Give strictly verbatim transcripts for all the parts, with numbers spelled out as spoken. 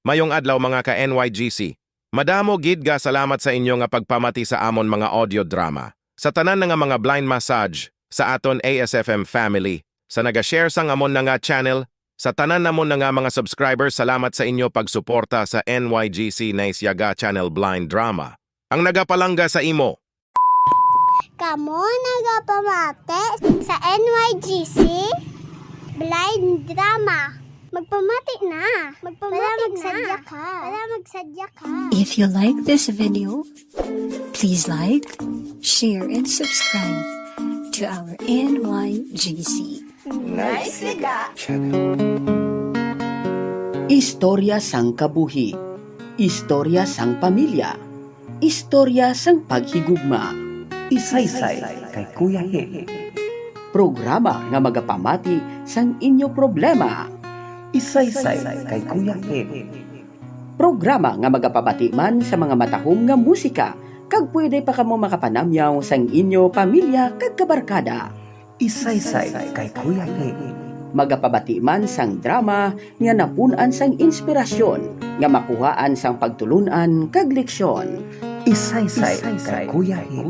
Mayong adlaw, mga ka N Y G C. Madamo gid nga salamat sa inyo nga pagpamati sa amon mga audio drama. Sa tanan na nga mga blind massage sa aton A S F M family, sa naga-share sang amon na nga channel, sa tanan namon na nga mga subscribers, salamat sa inyo pagsuporta sa N Y G C Nice Yaga Channel Blind Drama, ang nagapalangga sa imo. Kamo nagapamati sa N Y G C Blind Drama. Magpamati na. Magpamati Para na. Magsadya ka. Para magsadya ka. If you like this video, please like, share, and subscribe to our N Y G C. Nice Liga. Istorya sang kabuhi. Istorya sang pamilya. Istorya sang paghigugma. Isaysay kay Kuya Hip. Programa nga magapamati sang inyo problema. Isaysay kay Kuya Hip. Programa nga magapamati man sa mga matahom nga musika, kag pwede pa kamo makapanamyaw sang inyo pamilya kag kabarkada. Isaysay kay Kuya Hip. Magapabati man sang drama nga napun-an sang inspirasyon, nga makuhaan sang pagtulon-an kag leksyon. Isaysay kay Kuya Hip.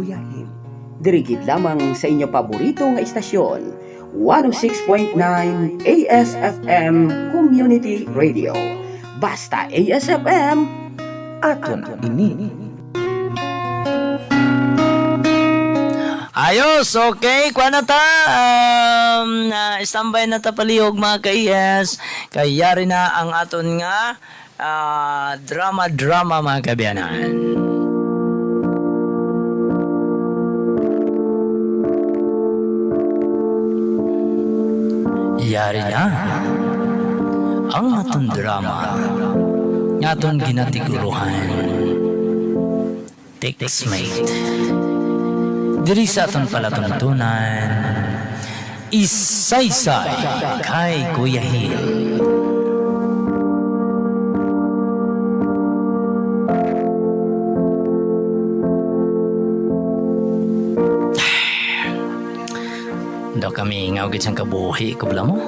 Diri gid lamang sa inyo paborito nga istasyon, one oh six point nine A S F M Community Radio. Basta A S F M, aton ini. Ayos, okay, kuha na ta. Um, ah, standby na ta palihog, mga ka-E S. Kay yari na ang aton nga, ah, drama-drama, mga kaabyanan. Yari na ang aton drama nga aton ginatiguruhan. Textmate. Diri sa aton palatuntunan, Isaysay kay Kuya Hil. Daw kami ingaw gid sang kabuhi ko bala mo.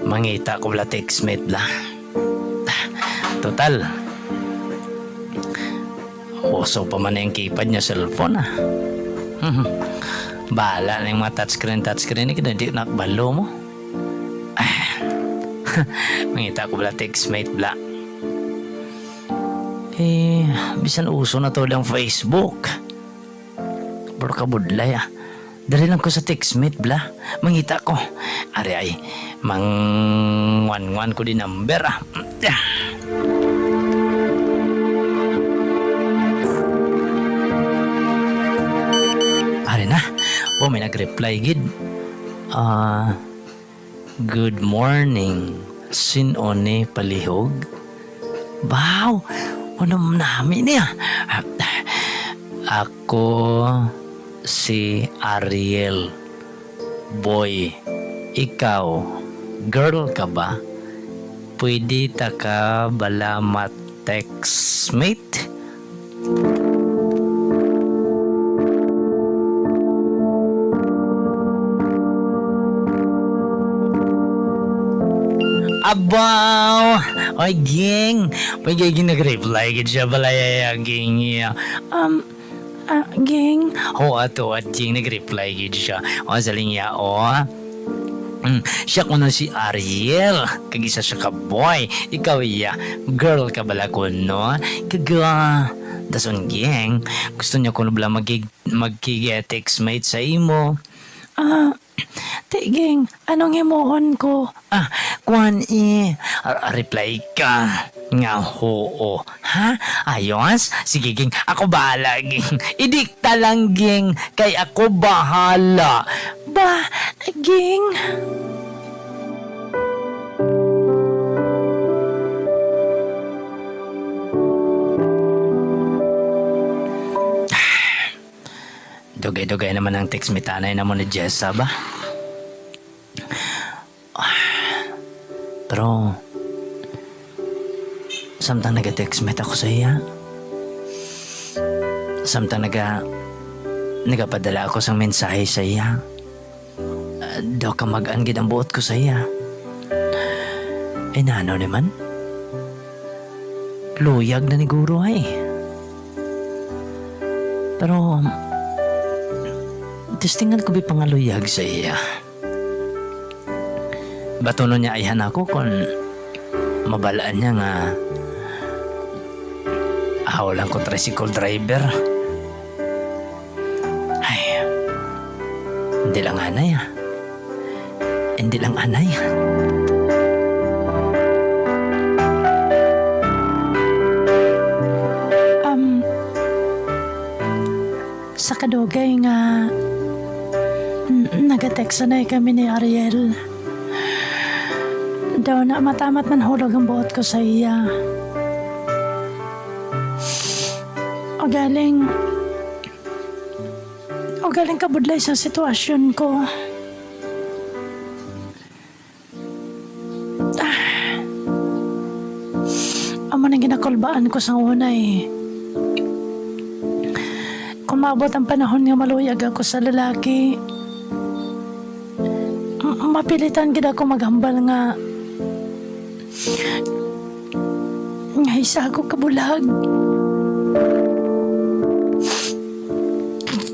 Mangita ko bala textmate bala. Total, uso pa man ang keypad nga cellphone, ah. Bahala na yung mga touchscreen, touchscreen, eh, di nakbalo mo. Ah. Mangita ko bala textmate bala. Eh, bisan uso na to ang Facebook. Pero kabudlay, ah. Dali lang ko sa textmate bala. Mangita ko. Ari ay, mangwan-ngwan ko di number, ah. Ari na. O, may nag-reply gid. Ah, "Good morning, sin-o ni palihog?" Baw, unum nami niya. Ako si Ariel. Boy, ikaw, girl ka ba? Pwede ta ka bala ma-textmate? Abaw! Oy, Ging! Oy, Ging, nag-reply gid siya, balay, Ging, iya. Um, ah, Ging? O, ato, at Ging, nag-reply gid siya. O, saling iya, o. Mm, siya kuno si Ariel, kag isa siya ka boy. Ikaw, iya, girl ka bala kuno? Kag, ah, dason, Ging, gusto niya kuno bala magig-, magkig-, textmate sa imo? Ah, ti, Ging, anong himuon ko? Ah, kuwan, eh, r-, reply ka nga huo. Ha? Ayos? Sige, Ging, ako bahala, Ging. Idikta lang, Ging, kay ako bahala. Ba, Ging? Dugay-dugay naman ang textmate-anay namon ni Jessa ba. Pero, samtang naga-textmate ako sa iya, samtang naga-, nagapadala ako sang mensahe sa iya, ah, daw kamag-an gid ang buot ko sa iya. Ay, nano ni man? Luyag na ni guro ay. Pero, testingan ko bi pangaluyag sa iya. Batunon niya ayhan ako kon mabalaan niya nga ako lang ko tricycle driver. Ay, hindi lang anay, ah. Hindi lang anay. Um, sa kadugay nga, n-, nagatext na kami ni Ariel. Daw na matamat man hulog ang buot ko sa iya. Ugaling, ugaling kabudlay sa sitwasyon ko. Ah. Amo nang ginakulbaan ko sa una, eh. Kung maabot ang panahon nga maluyag ako sa lalaki, m-, mapilitan gid ako maghambal nga, nga isa ako kabulag.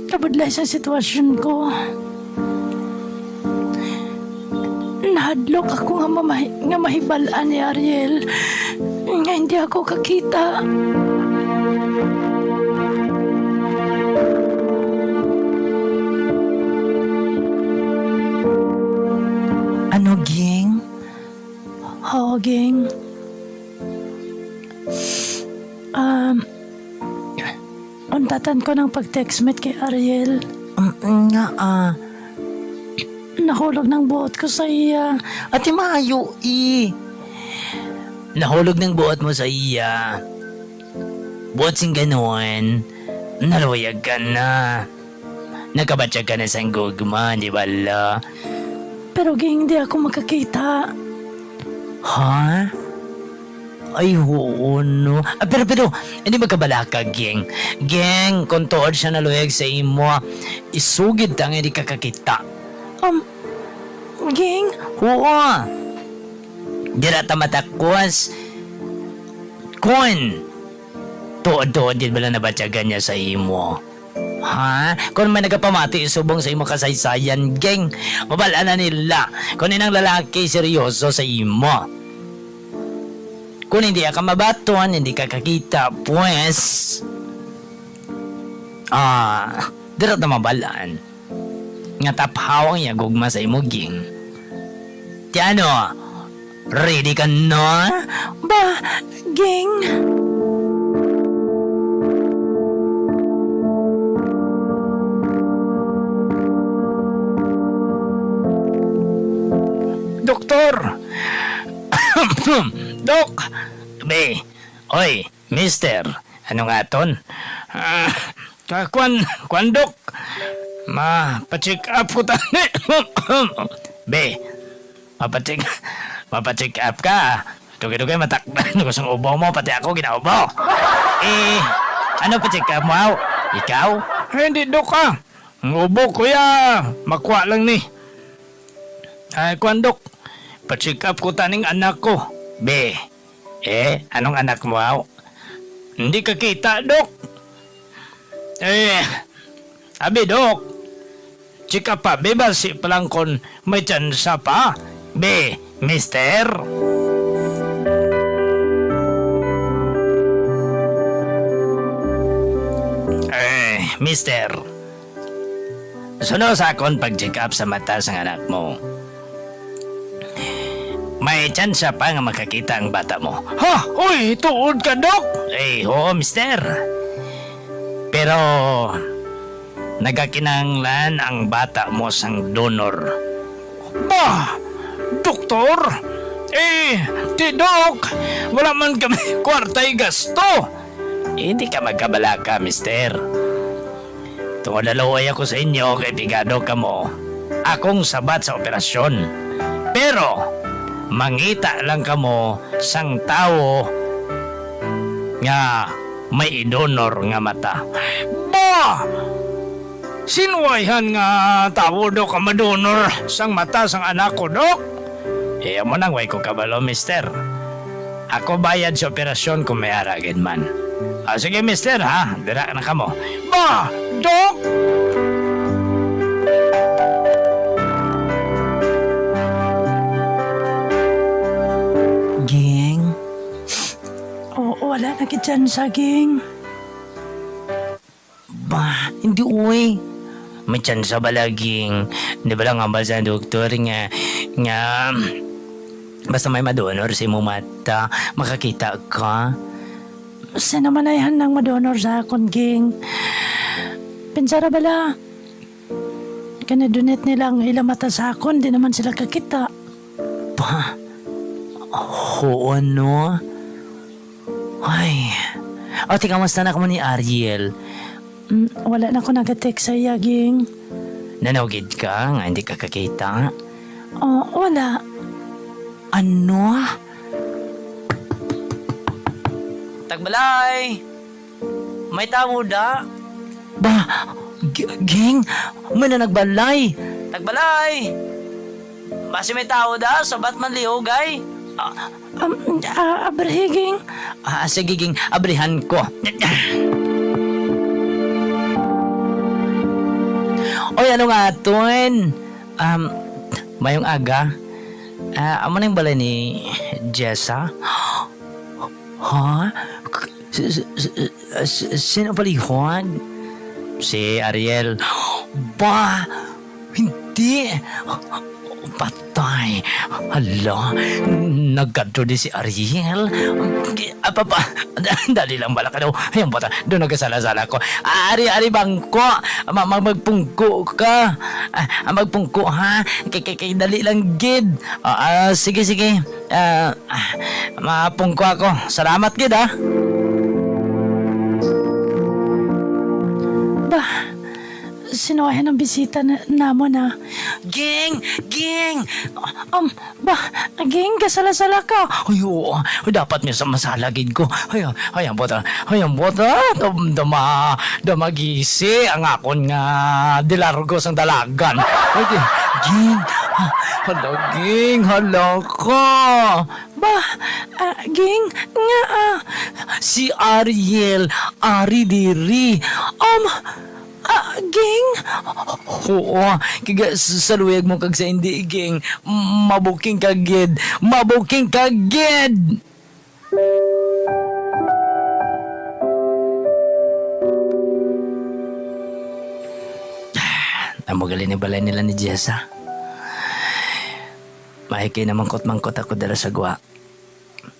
Kabudlay sa sitwasyon ko. Nahadlok ako nga mamah-, nga mahibal-an ni Ariel nga hindi ako kakita. Ano, Ging? Oo, Ging. Um, Untatan ko nang pag-textmate kay Ariel. Mm, nga, ah. Nahulog nang buot ko sa iya. Ate, maayo, eh. Nahulog nang buot mo sa iya. Buot sing ganon, naluyag ka na. Nakabatyag ka na sang gugma, di bala? Pero, Ging, di ako makakita. Ha? Ay, huo, no. Ah, pero, pero, hindi magkabalaka, Ging. Ging, kung tuod siya naluyag sa imo, isugid ta nga di ka kakita. Um, Ging? Huo. Dira ta matakos. Kun, tuod-tuod gid bala nabatyagan niya sa imo. Ha? Kung may nagapamati subong sa imo kasaysayan, Ging, mabal-an na nila kung inang lalaki seryoso sa imo. Kung hindi ka mabaton, hindi ka kakita, pues, ah, dira ta mabal-an nga taphaw ang iya gugma sa imo, Ging. Ti ano, ready ka na? Ba, Ging? Doktor! Dok! Be, oy, Mister, ano nga aton? Ah, ka-, kwan, kwan, Dok. Ma-, pa-check up ko tani. Be, mapa-check, mapa-check up ka. Dugay-dugay matakdan ko sang ubo mo, pati ako ginaubo. Eh, ano pa-check up mo, aw? Ikaw? Ay, hindi, Dok, ah. Ang ubo ko, ya, makuha lang ni. Ay, kwan, Dok. Pa-check up ko taning anak ko. Be, eh, anong anak mo, aw? Hindi ka kita, Dok. Eh, abi, Dok. Check up pa, be, basi pa lang kon may tsansa pa. Be, mister. Eh, mister. Suno sa akon pag-check up sa mata sang anak mo. May tsansa pa nga makakita ang bata mo. Ha? Uy, tuod ka, Dok? Eh, oo, mister. Pero, nagakinahanglan ang bata mo sang donor. Bah! Doktor? Eh, ti, Dok, wala man kami kwarta igasto. Hindi ka magkabalaka, mister. Tungod naluoy ako sa inyo kay pigado kamo, akong sabat sa operasyon. Pero mangita lang kamo sang tawo nga may idonor nga mata. Ba! Sino ayhan nga tawo, Dok, ang madonor sang mata sang anak ko, Dok? Eh, amo nang way ko kabalo, mister. Ako bayad sa operasyon kung may ara gid man. Ah, sige, mister, ha? Dira na kamo. Ba! Dok! Ging? Oh, wala na gid dyan sa ging. Bah, hindi, uy. May tsansa bala, Ging. Di ba lang hambal sa doktor nga, nga basta may madonor sa imong mata, makakita ka? Sino man ay handang madonor sa akon, Ging? Pensara bala, kani donate nila ang ila mata sa akon, di naman sila kakita. Ba? Oo, ano? Ay. O, ti, kamusta na kamo ni Ariel? Mm, wala na ko nagatext sa iya, Ging. Nanugid ka nga hindi ka kakita? Oh, wala. Ano? Tagbalay! May tawo da? Ba, G-, Ging, may na nagbalay. Tagbalay! Basi may tawo da, sabat man liog ay. Ah, um, ah, abrihi, Ging. Ah, sige, Ging, abrihan ko. Oy, ano nga, Ton? Um, mayong aga. Ah, amo nang balay ni Jessa? Ha? K-, s-, s-, s-, s-, sino palihog? Si Ariel. Ba? Hindi. Patay. Hala, nagkadto di si Ariel. Ah, pa, pa, dali lang bala ka daw. Ayun, bota, doon nagkasala-sala ko. Ah, ari, ari, bangko. Ma-, ma-, magpungko ka. Ah, magpungko, ha? Kay, kay, kay, dali lang, gid. Ah, ah, sige, sige. Ah, ah, mapungko ako. Salamat gid, ah. Bah, sinuwayan ang bisita na, namon, ah. Ging! Ging! Um, bah, Ging, kasala-sala ka. Ay, oo. Dapat may sa masala gid ko. Ay, ay, ang bota. Ay, ang bota. Dam-, dama, damagisi ang akon nga dilargo sang dalagan. Ay, di-, Ging. Ah, hala, Ging. Hala ka. Bah, ah, Ging, nga, ah. Si Ariel, ari diri. Um, ah, Ging. Oo, kag sa luyag mo kag sa hindi, Ging. Mabuking ka gid. Mabuking ka gid. Amo gali ni balay nila ni Jessa. May kay namangkot-mangkot ako dira sa gwa.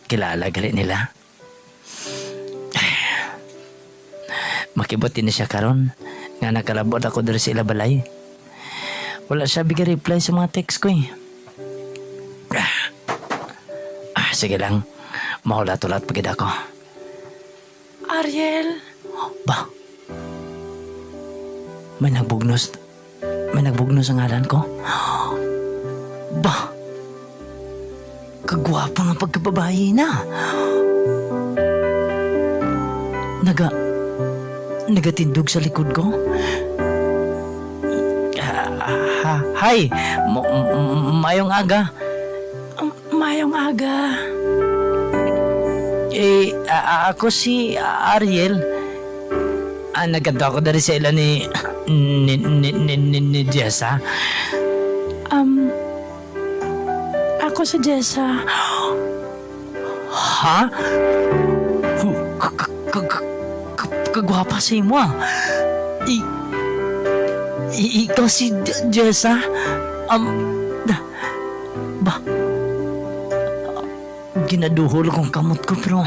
Kilala gali nila. Makibot ini siya karon nga nakalabot ako diri sa ila balay. Wala siya bigay-reply sa mga text ko, eh. Ah, sige lang. Mahulat-hulat pa gid ako. Ariel. Ba? May nagbugnos, may nagbugnos ang ngalan ko? Ba? Kagwapa nga pagkababayi na. Naga-, nagatindog sa likod ko. Ah, ha-, hi. M-, m-, m-, mayong aga. Um, mayong aga. Eh, a-, a-, ako si Ariel. Ah, nagkadto ako diri sa ila ni, ni, ni, ni, ni, ni Jessa. Um, ako si Jessa. Ha? Hu-, k-, k-, k-, k-, k-, kagwapa sa imo, ah. I-, i-, ikaw si J-, Jessa? Um, da-, ba? Ginaduhol kong kamot ko, pero,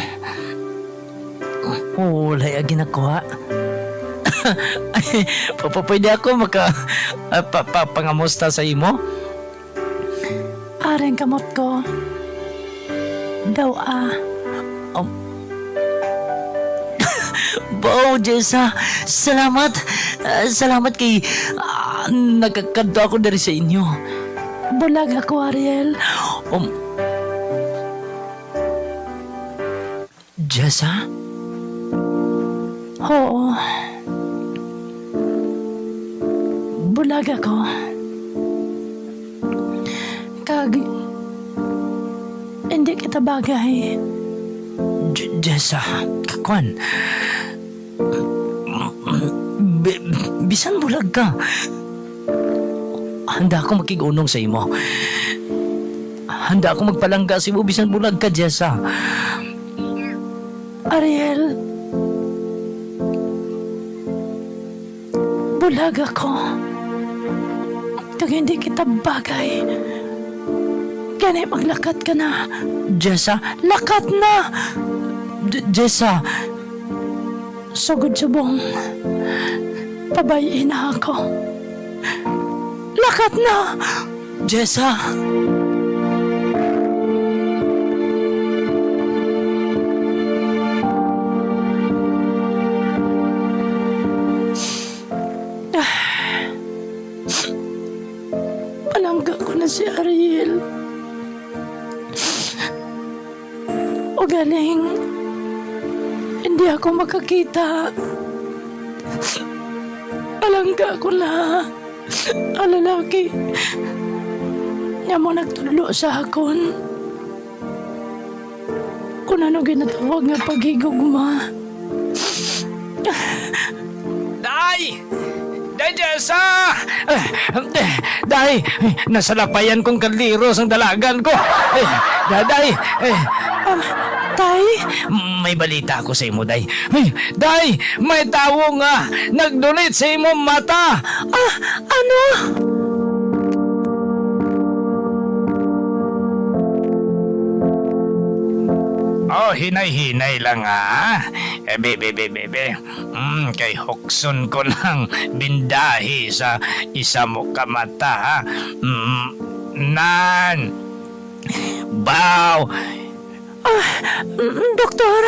oh, wala ya ginakuha. Pa-, pa-, pwede ako maka-, ah, pa-, pa-, pangamusta sa imo? Aring kamot ko. Daw, ah. Um. Wow, Jessa, salamat. Ah, salamat kay, ah, nakakadto ako diri sa inyo. Bulag ako, Ariel. Um. Jessa? Oo. Bulag ako. Kag hindi kita bagay. Jessa, kakwan. Bi-, bisan bulag ka. Handa ako makig-unong sa imo. Handa ako magpalangga sa imo bisan bulag ka, Jessa. Ariel, bulag ako. Kag hindi kita bagay. Gani, maglakat ka na. Jessa, lakat na! J-, Jessa! Sugod subong, pabay-i na ako. Lakat na! Jessa! Palangga ko na si Ariel. Ugaling, hindi ako makakita. Palangga ko na ang lalaki nga amo nagtudlo sa akon. Kung ano ginatawag nga paghigugma. Day! Day Jessa! Eh, eh, Day, nasalapayan kong kaldero sang dalagan ko. Eh, da-, Day, eh. Ah, Tay? May balita ako sa imo, Day. Ay, Day, may tawo nga nagdunit sa imo mata. Ah, ano? Oh, hinay-hinay lang, ah. Eh, be, be, be, be, be. Mm, kay hukson ko lang bindahi sa isa mo ka mata, ha? Mm, nan. Baw. Ah, mm, doktor.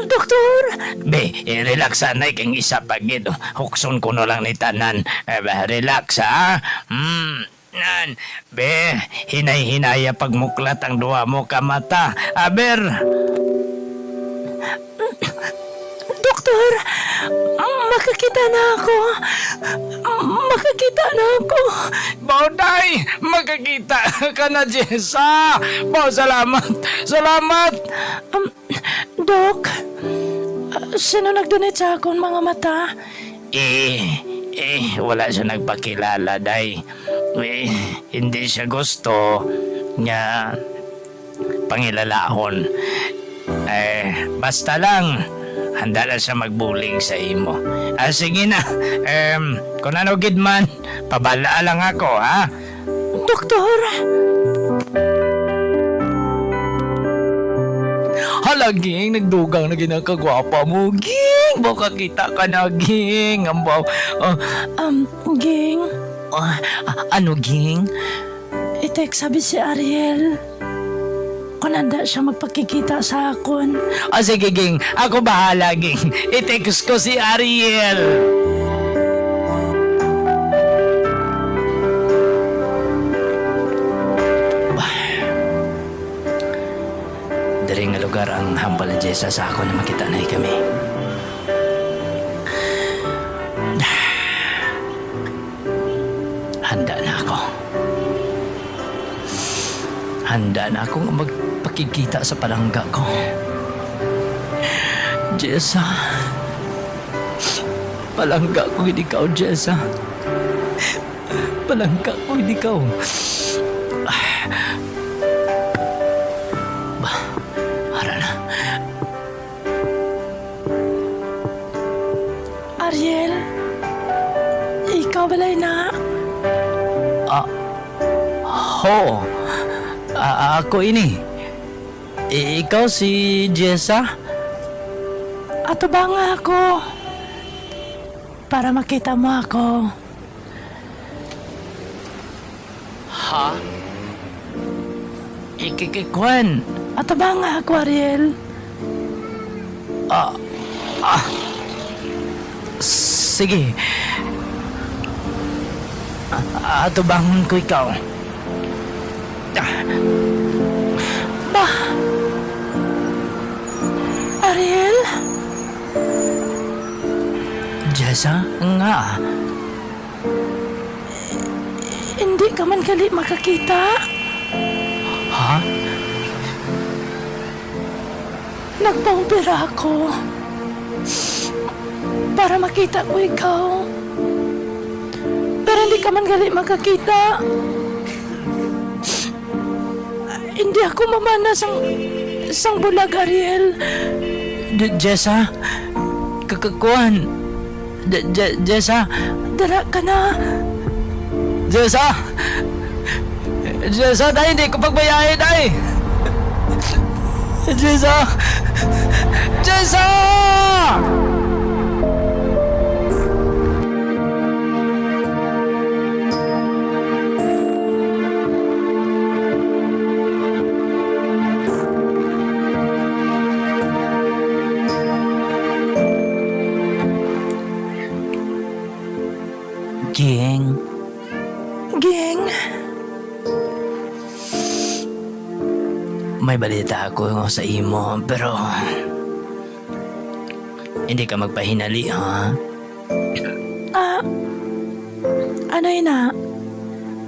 Doktor. Be, eh, relax anay kay isa pa gid. Hukson ko na lang ni tanan. Eh, relax, ha? Mm. Nan, be, hinay-hinaya pagmuklat ang duha mo ka mata. Aber! Doktor, makakita na ako. Makakita na ako. Bauday, makakita ka na, Jessa. Bao, salamat. Salamat. Um, Doc, ah, sino nagdunit sa akon mga mata? Eh, eh, wala siya nagpakilala, day. Eh, hindi siya gusto nga pangilalahon. Eh, basta lang, handa na siya magbulig sa imo. Ah, sige na. Em, kung ano gid man, pabala lang ako, ha? Doktor! Hala, Ging, nagdugang na gid ang kagwapa mo, Ging! Baka kita ka na, Ging! Ambaw, ah, Um, Ging. Ah, ah, ano, Ging? I-text sabi si Ariel. Kung handa siya magpakikita sa akon. Ah, sige, Ging. Ako bahala, Ging. I-text ko si Ariel. Diri nga lugar ang hambal ni Jessa sa akon na makita na kami. Handa na ako. Handa na ako nga magpakigkita sa palangga ko. Jessa, palangga ko gid ikaw, Jessa. Palangga ko gid ikaw. Ba, ara na. Ariel, ikaw balay na? Ah, ho. Ah, ako ini. I-, ikaw si Jessa? Atubanga ako para makita mo ako. Ha? Ikikikwan. Atubanga ako, Ariel. Ah, ah. Sige. Ah, atubangon ko ikaw. Ah. Ba? Ariel? Jessa, nga. Hindi ka man gali makakita. Ha? Nagpaumpira ako para makita ko ikaw. Pero hindi ka man gali makakita. Hindi ako mamana sang, sang bulag, Ariel. J-, Jessa, kakakuan. J-, J-, Jessa. Dara ka na. Jessa! Jessa, day, hindi ko pagbayai, day! Jessa! Jessa! Ging. Ging. May balita ako sa imo, pero hindi ka magpahinali, ha? Ah, ano ina?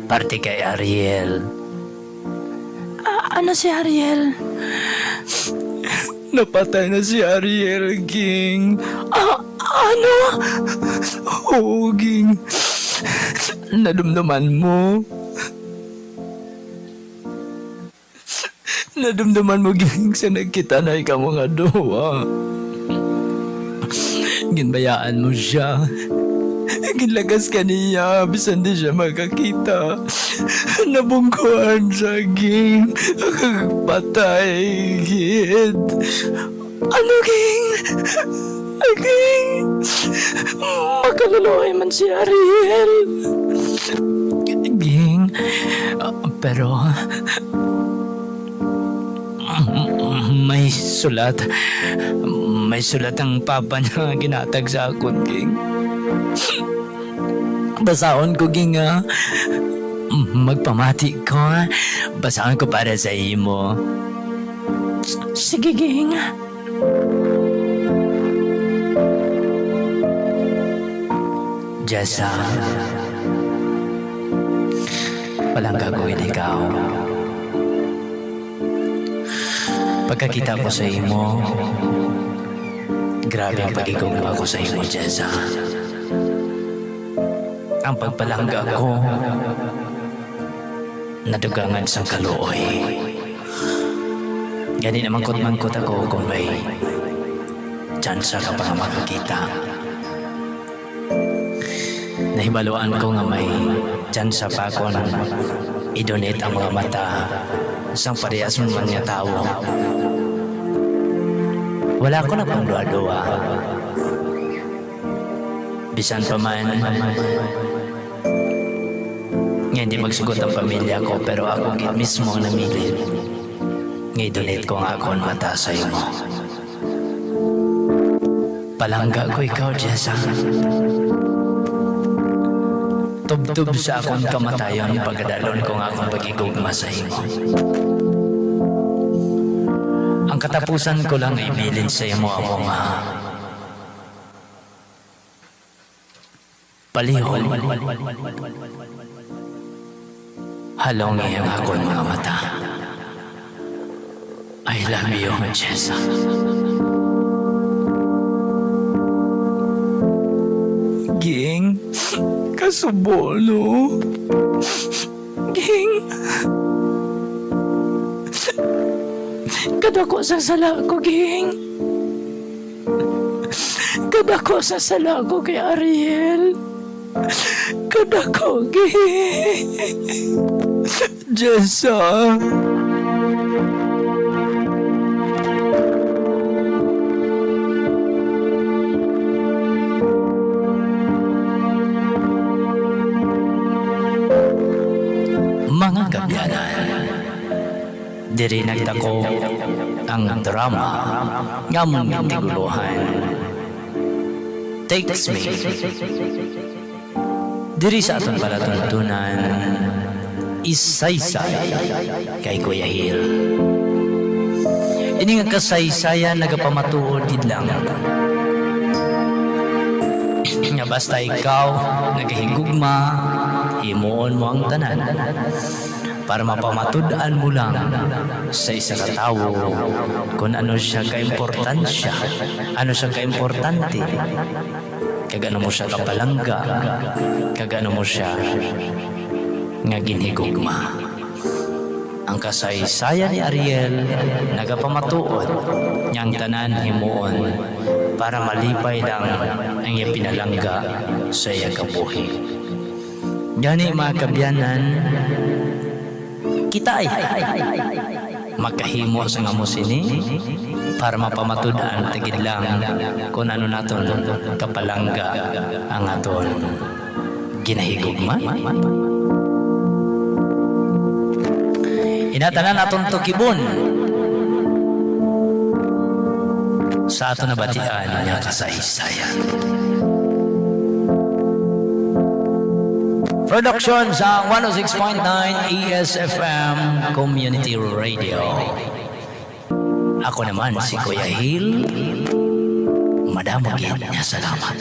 Parte kay Ariel. Ah, ano si Ariel? Napatay na si Ariel, Ging. Ah, ano? Oo, Ging. Nadumduman mo? Nadumduman mo, Ging, sa nagkita na ikaw mga duha. Ginbayaan mo siya. Ginlagas ka niya, bisan di siya makakita. Nabungkuan siya, Ging. Patay, gid. Ano, Ging? Ging? Makaluloy man si Ariel. Ging, ah, pero may sulat. May sulat ang papa niya ginatag sa akon, Ging. Basahon ko, Ging, ah. Magpamati ko, ah. Basahon ko para sa imo. Sige, Ging. Jessa, palangga ko gid ikaw. Pagkakita ko sa imo, grabe ang paghigugma ko sa imo, Jessa. Ang pagpalangga ko, nadugangan sang kaluoy. Gani namangkot-mangkot ako kung may tsansa ka pa nga makakita. Nahibaluan ko nga may tsansa pa akon i-donate ang mga mata sang parehas man nga tawo. Wala ko nagpangduha-duha. Bisan pa man nga hindi magsugot ang pamilya ko, pero ako gid mismo ang namili nga i-donate ko ang akon mata sa imo. Palangga ko ikaw, Jessa. Tubtob sa akon kamatayon, pagadalon ko ang akon paghigugma sa imo. Ang katapusan ko lang ibilin sa imo amo nga palihog. Halungi ang akon mga mata. I love you, Jessa. Ging, kasubo, no? Ging. Kadako sa sala ko, Ging. Kadako sa sala ko kay Ariel. Kadako, Ging. Jessa. Mga kaabyanan, diri nagdakop ang drama nga amon gintigulohan Takes Me. Diri sa aton palatuntunan, Isaysay kay Kuya Hil. Ini nga kasaysayan nagapamatuod gid lang nga basta ikaw nagahigugma, himuon mo ang tanan. Para mapamatud-an mo lang sa isa ka tawo kung ano siya kaimportansya, ano siya kaimportante, kag ano mo siya kapalangga, kag ano mo siya nga ginhigugma. Ang kasaysayan ni Ariel nagapamatuod nga ang tanan himuon para malipay lang ang iya pinalangga sa iya kabuhi. Gani, mga kabyanan, kita ay makahimo sa nga mo sini para mapamatud-an ta gid lang kung ano naton kapalangga ang aton ginahigugma. Inatanan naton tukibon sa aton nabatian nga kasaysayan. Production sa one oh six point nine E S F M Community Radio. Ako naman si Kuya Hil. Madamo gid nga salamat.